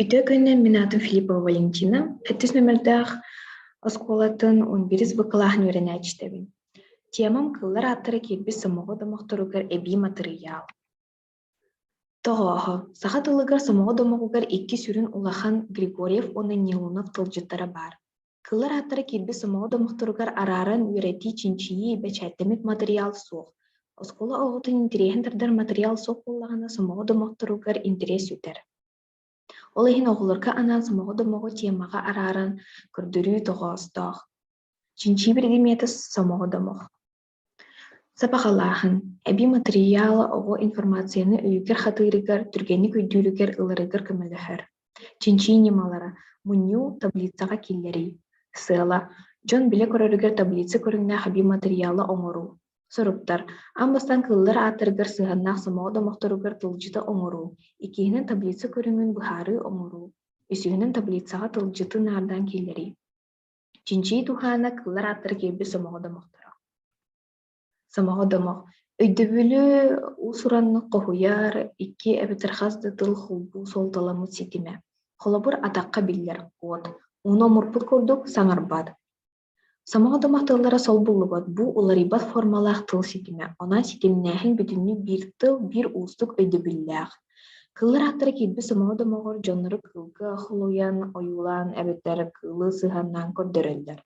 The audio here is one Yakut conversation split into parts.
Үтүө күнүнэн мин аатым Филиппова Валентина, сэттис нүөмэрдээх оскуолатын 11 Б кылааһын үөрэнээччитэбин. Темам кыллар ааттара киирбит сомоҕо домохторугар эбии матырыйаал. Тоҕооһо, саха тылыгар сомоҕо домоҕугар икки сүрүн улахан Григорьев уонна Нелунов тылдьыттара баар. Кыллар ааттара киирбит сомоҕо домохторугар арааран үөрэтии, чинчийии, бэчээттэммит матырыйаал суох. Оскуола оҕотун интэриэһин тардар матырыйаал суох буоллаҕына, сомоҕо домохторугар интэриэс сүтэр. Ол иһин оҕолорго анаан сомоҕо домоҕу темаҕа арааран көрдөрүү тоҕоостоох. Чинчийии предметэ сомоҕо домох. Сабаҕалааһын, эбии матырыйаала оҕо информацияны өйүгэр хатыырыгар, түргэнник өйдүүрүгэр ыларыгар көмөлөһөр. Чинчийии ньымалара: мунньуу, таблицаҕа киллэрии. Сыала: дьон билэ көрөрүгэр таблица көрүҥнээх эбии матырыйаалы оҥоруу. Соруктар: аан бастаан кыыллар ааттарыгар сыһыаннаах сомоҕо домохторугар тылдьыты оҥоруу, иккиһинэн таблица көрүҥүн быһаарыы оҥоруу, үсүһүнэн таблицаҕа тылдьыты наардаан киллэрии. Чинчийии туһаана кыыллар ааттара киирбит сомоҕо домохторо. Сомоҕо домох өйдөбүлү уус-ураннык хоһуйар, икки эбэтэр хас да тыл холбуу суолталаммыт ситимэ. Холобур, атахха биллэр куот, ууну омурпут курдук саҥарбат. Сомоҕо домох тыллара солбуллубат, бу уларыйбат формалаах тыл ситимэ, онон ситимнээһин бүтүннүү биир тыл, биир уустук өйдөбүллээх. Кыыллар ааттара киирбит сомоҕо домоҕор дьоннору кыылга холуйан, ойуулаан эбэтэр кыылы сыһыаннаан көрдөрөллөр.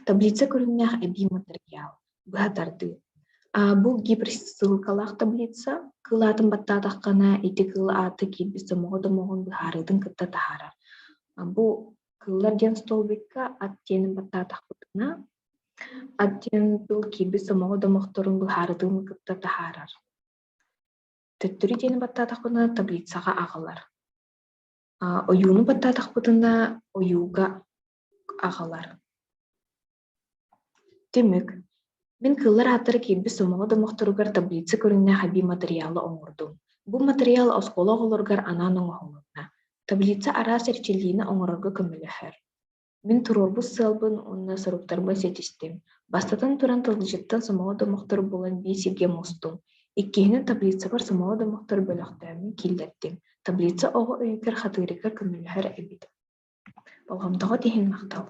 Таблица көрүҥнээх эбии матырыйаал, быһа тардыы. Бу гиперссылкалаах таблица кыыл аатын баттаатаххына, ити кыыл аата киирбит сомоҕо домоҕун быһаарыытын кытта таһаарар. Бу кыыллар диэн столбикка ат диэнин баттаатахпытына, ат диэн тыл киирбит сомоҕо домохторун быһаарытын кытта таһаарар. Төттөрү диэни баттаатахпытына таблицаҕа аҕалар. Ойууну баттаатахпытына ойууга аҕалар. Түмүк. Мин кыыллар ааттара киирбит сомоҕо домохторугар таблица көрүҥнээх эбии матырыйаалы оҥордум. Бу матырыйаал оскуола оҕолоругар анаан оҥоһулунна. Таблица араас эрчиллиини оҥорорго көмөлөһөр. Мин туруорбут сыалбын уонна соруктарбын ситистим. Бастатан туран тылдьыттан сомоҕо домохтору булан биир сиргэ мустум. Иккиһинэн таблицабар сомоҕо домохтору бөлөхтөөммүн киллэрдим. Таблица оҕо өйүгэр хатыырыгар көмөлөһөр эбит. Болҕомтоҕут иһин махтал.